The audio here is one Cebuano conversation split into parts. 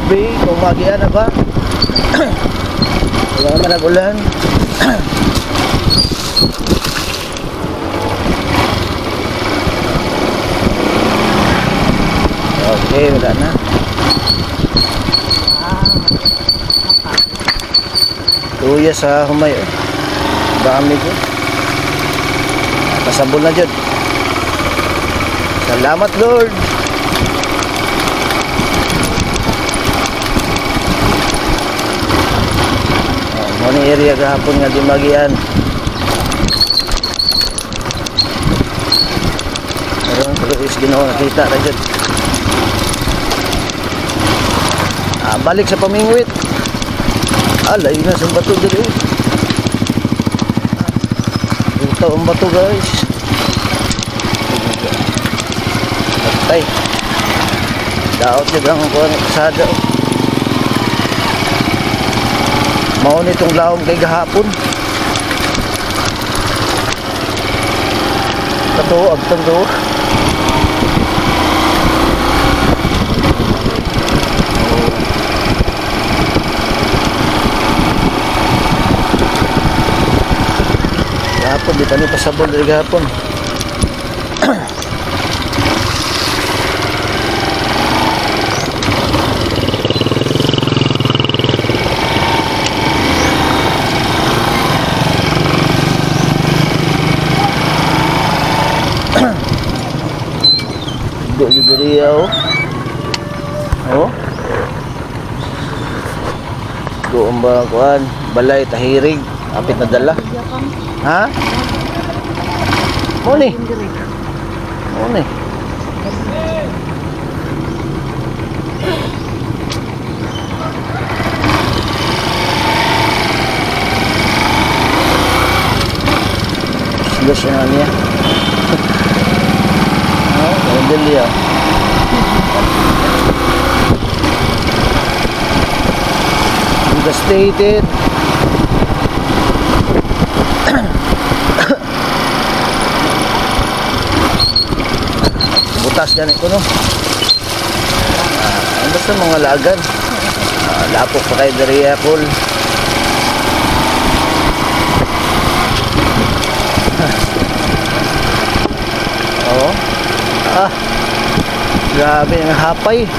Tubig, kung magian na ba? Wala naman nag-ulan. Okay, wala na. Tuya sa humay. Oh. Dami ko. Pasabol na dyan. Salamat, Lord. Oh, mo ni area gahapon nga gimagian. Meron ko is Ginoo nakita ra jud. Ah, balik sa pamingwit. Ah, layo na sa bato diri. Eh. Ito ang bato, guys. Patay. Daot jud ang kuan kasada. Oh. Mao nitong laom kay gahapon. Kato, abtang to. Gahapon, di pa ni pasabol diri gahapon. Do jud diri oh. Oh. Do ang ba kuan, balay tahirig, apit na dala. Ha? Mo ni. Mo ni. Useless na niya. Oh, dali ah. Devastated. Butas ganit ko no. Ah, basta mga lagan. Ah, lapok pa kayo diri kol. Oo. Ah. Grabe ang hapay.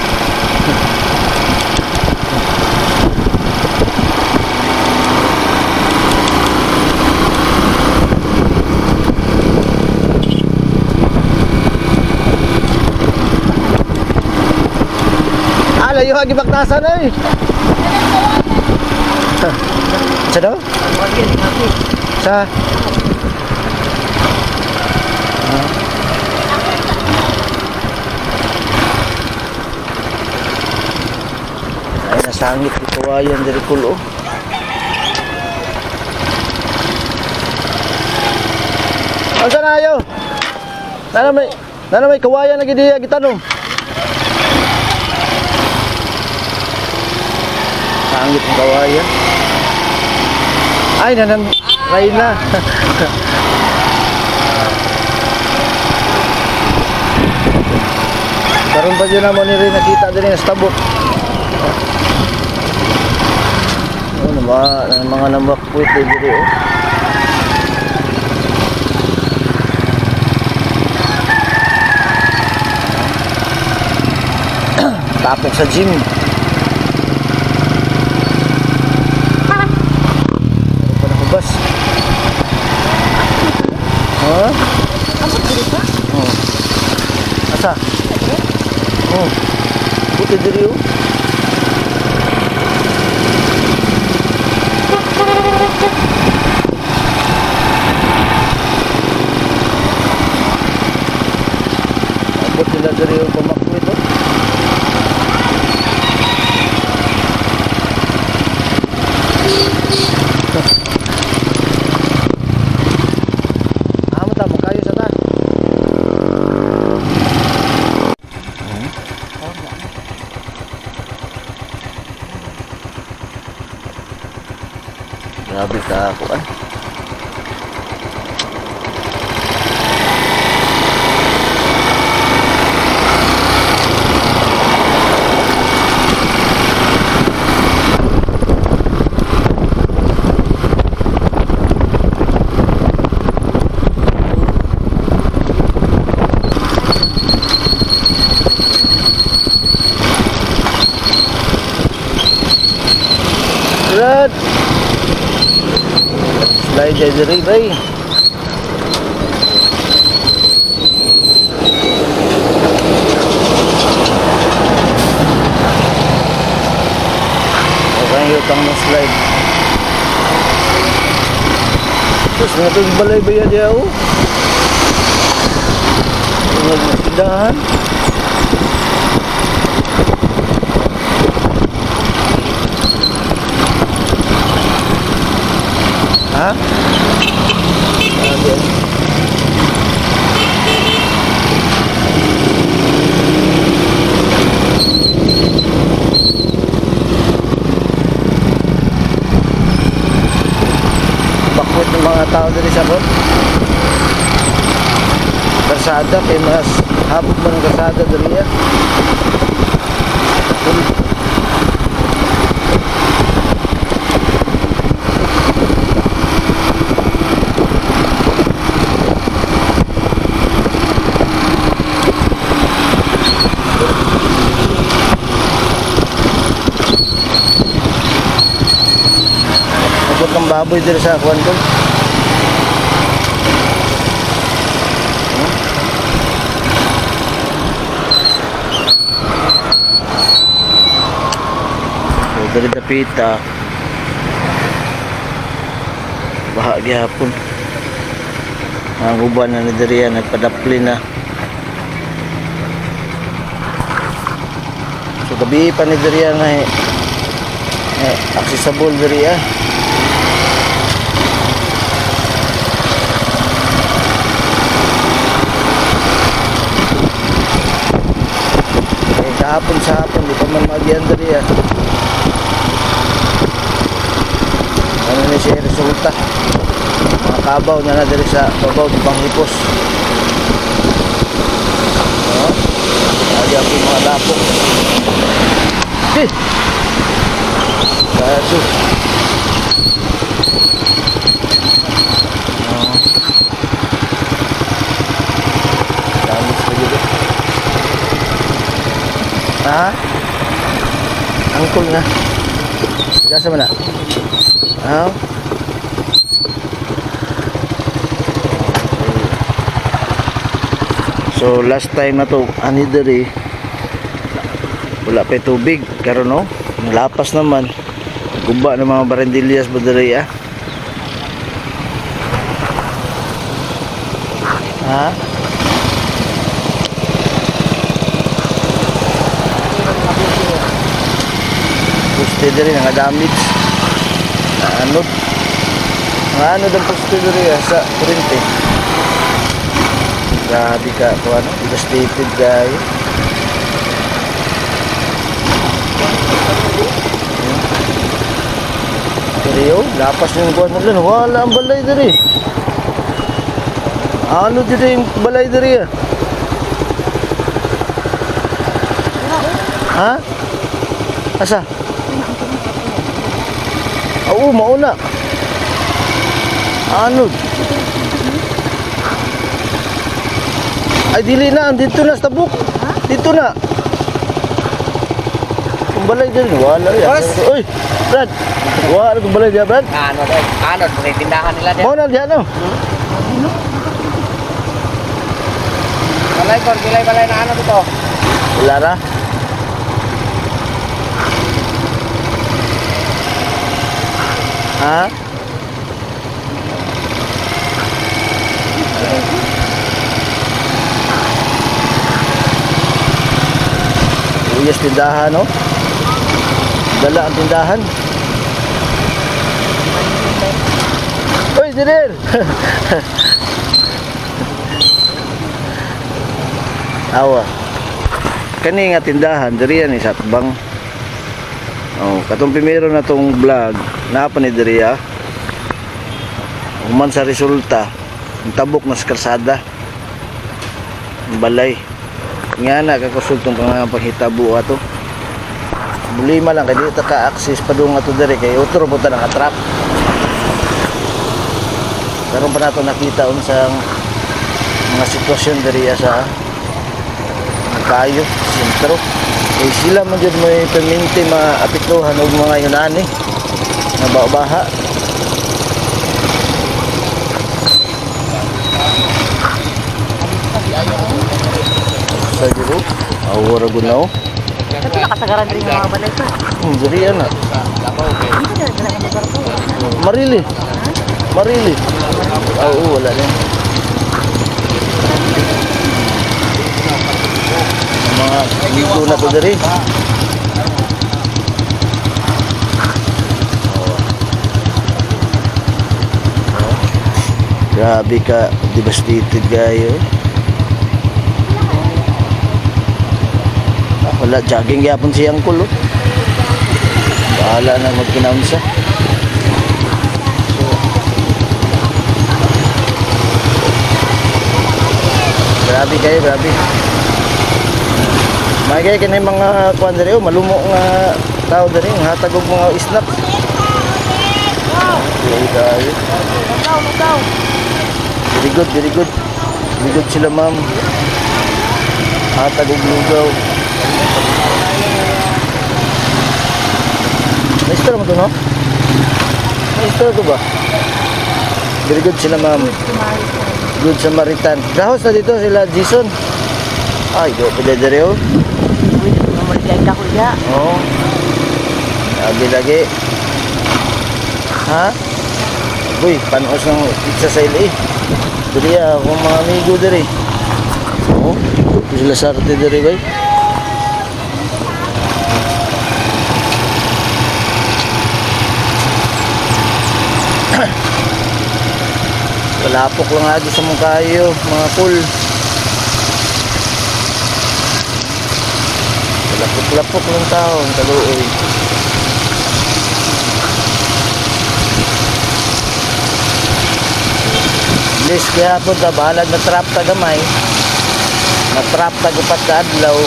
Ah, layo ha gibaktasan ay. Sa daw? Sa. Ay, nasangit di kawayan diri kulo. Asa na ayo? Nana may kawayan lagi diya gitanom. Sangit ang kawayan. Ay, nanang Reyna. Karon pa dyan naman ni rin nakita din sa tabok. Ano ba, ang mga namakwit eh, diri oh. Tapok sa gym. Meron pa nakubas. Ha? Abot diri pa? Oh. Asa? Oh. Buti diri oh. Abot nila diri oh, pamakwit oh. Amo ta mo kayo sa ta. Grabe ka ako ah. Brad! Slide dyan diri, bay. Okay, yutang mo slide. Tapos nga itong balay ba yan diya, oh? Ang tindahan. Ha? Ah, diyan. Bakwit ng mga tao diri sa bot. Kalsada kay mas habog man ang kalsada diri ya. Abot ng baboy diri sa kuan ko. So, diri dapita. Baha gyapon. Ang uban na ni diri ya, nagpadapli na. So gabi pa ni diri ya nga eh, accessible diri ya. Eh, kahapon sa hapon, di pa man magian diri ah. Ano ni siya resulta? Mga kabaw na na diri sa babaw di panghipos. No? Ayaw ko mga lapok. Eh! Kaso. No. Damage pa dito. Ha? Angkol na. Gasa man na? Ha? So last time na to ani diri wala pa tubig karon, no. Lapas naman. Guba ng mga barandillas ba diri ah. Ha? Poste diri nga damage. Anod. Anod ang poste diri ah, sa kurente. Grabe ka kung ano, devastated kayo. Diri oh, lapas yung kuwan mo dun. Wala ang balay diri. Ano diri yung balay diri ah? Ha? Asa? Oo, mauna. Ano? Ay, dili na. Dito na sa tabok. Dito na. Ang balay diri. Wala yan. Boss! Uy, Brad. Wala kung balay diya, Brad. Ano, ano, may tindahan nila diyan. Mauna diyan, no? Balay kon, kilay balay na ano dito. Wala ra. Ha? Uyas tindahan, no? Dala ang tindahan. Uy, Dinir! Awa. Kani nga tindahan diri ni sa atbang. Oh, katong primero na tong vlog, naa pa ni diri ah. Human sa resulta, ang tabok na sa kalsada. Ang balay. Nga na kakusog tong mga panghitabo ato. Problema lang kay di ta ka-access padung ato diri kay utro po ta naka-trap. Karon pa nato nakita unsang mga sitwasyon diri ah, sa kayo sentro. Eh sila man jud may perminti maapektuhan og mga yunani. Nabaha. Sa dito, awara gud na oh. Ito nakasagaran rin yung mga balay pa. Diri ana. Hindi na dala ang lugar ko. Marili. Marili. Oo, wala na. Ang mga dito na to diri. Oh. Oh. Grabe ka, devastated kayo. Ah, wala, jogging gyapon si Uncle. Oh. Bahala na magkinaunsa. Grabe kayo, grabe. May kayo kini mga kuan diri oh, malumo nga tao diri, ang hatag og mga snacks. Okay, kayo. Lugaw, lugaw. Very good, very good. Very good sila, ma'am. Hatag og lugaw. Maestro mo to, no? Maestro to ba? Very good sila, ma'am. Good Samaritan. Gahos na dito sila, Jason. Ay, do pa dere oh. Uy, mamuligay ka kuya. Oo. Lagi lagi. Ha? Uy, panos ng pizza sa ili. Diri ah, akong mga amigo diri. Oo, sila sarte diri bay. Kalapok lang agi sa mong kayo, mga kul. Lapok-lapok lang tao, ang kaluoy. Bilis kaya po ta, bahalag na trap ta gamay. Na trap ta gupat ka adlaw.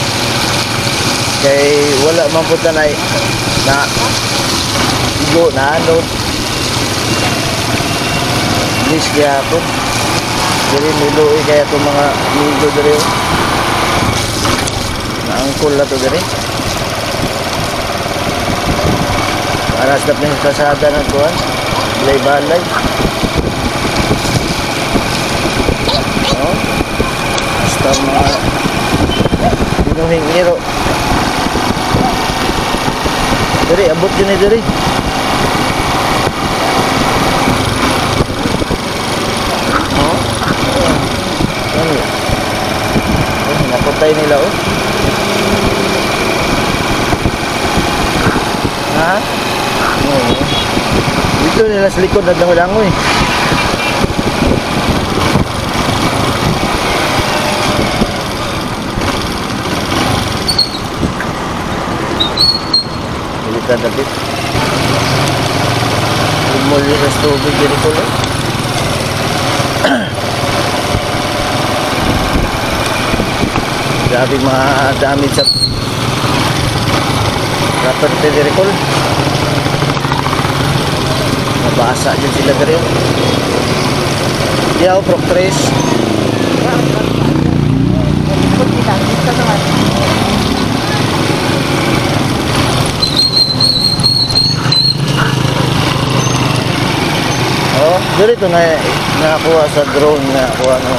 Kay wala man po ta na, na igo na ano. Bilis kaya po. Diri niluoy kaya itong mga amigo diri. Oh. Naangkol na to diri. Aras na pinag kasada ng kuwan. Balay-balay. Oh. Basta mga binuhing iro. Diri, abot yun eh diri. Oh. Ano? Oh, napatay nila oh. Ha? Oo. Dito nila sa likod na langoy-langoy. Dito dapit. Umuli sa tubig dito ko lang. Grabe mga damage sa property dito. Nabasa din sila diri. Yaw, Proctres. Likod nila, dito naman. Oh, diri to na nakakuha sa drone na kuha no.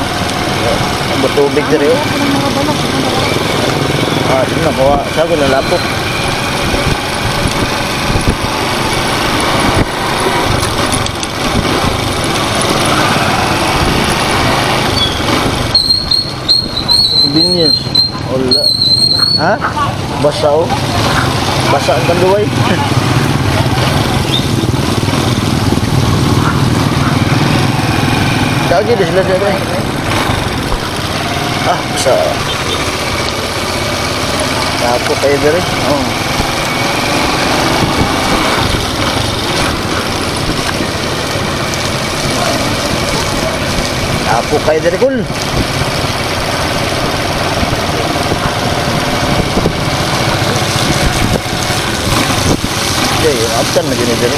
Ang tubig diri oh. Ano mga balak? Ah, dito nakuha. Sabi na lapok. Convenience. Wala. Ha? Basa oh. Basa ang kanduway. Kagi di sila dyan eh. Ah, basa. Tapo kayo dere. Oo. Tapo kayo dere kul. Okay, abtan na din dere.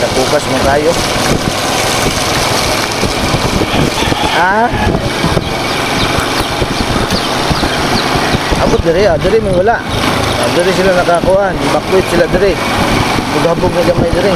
Napukas mo tayo. Ha? Diri ah, diri may wala. Ah, diri sila nakakuan, evacuate sila diri. Bughabog na gamay diri.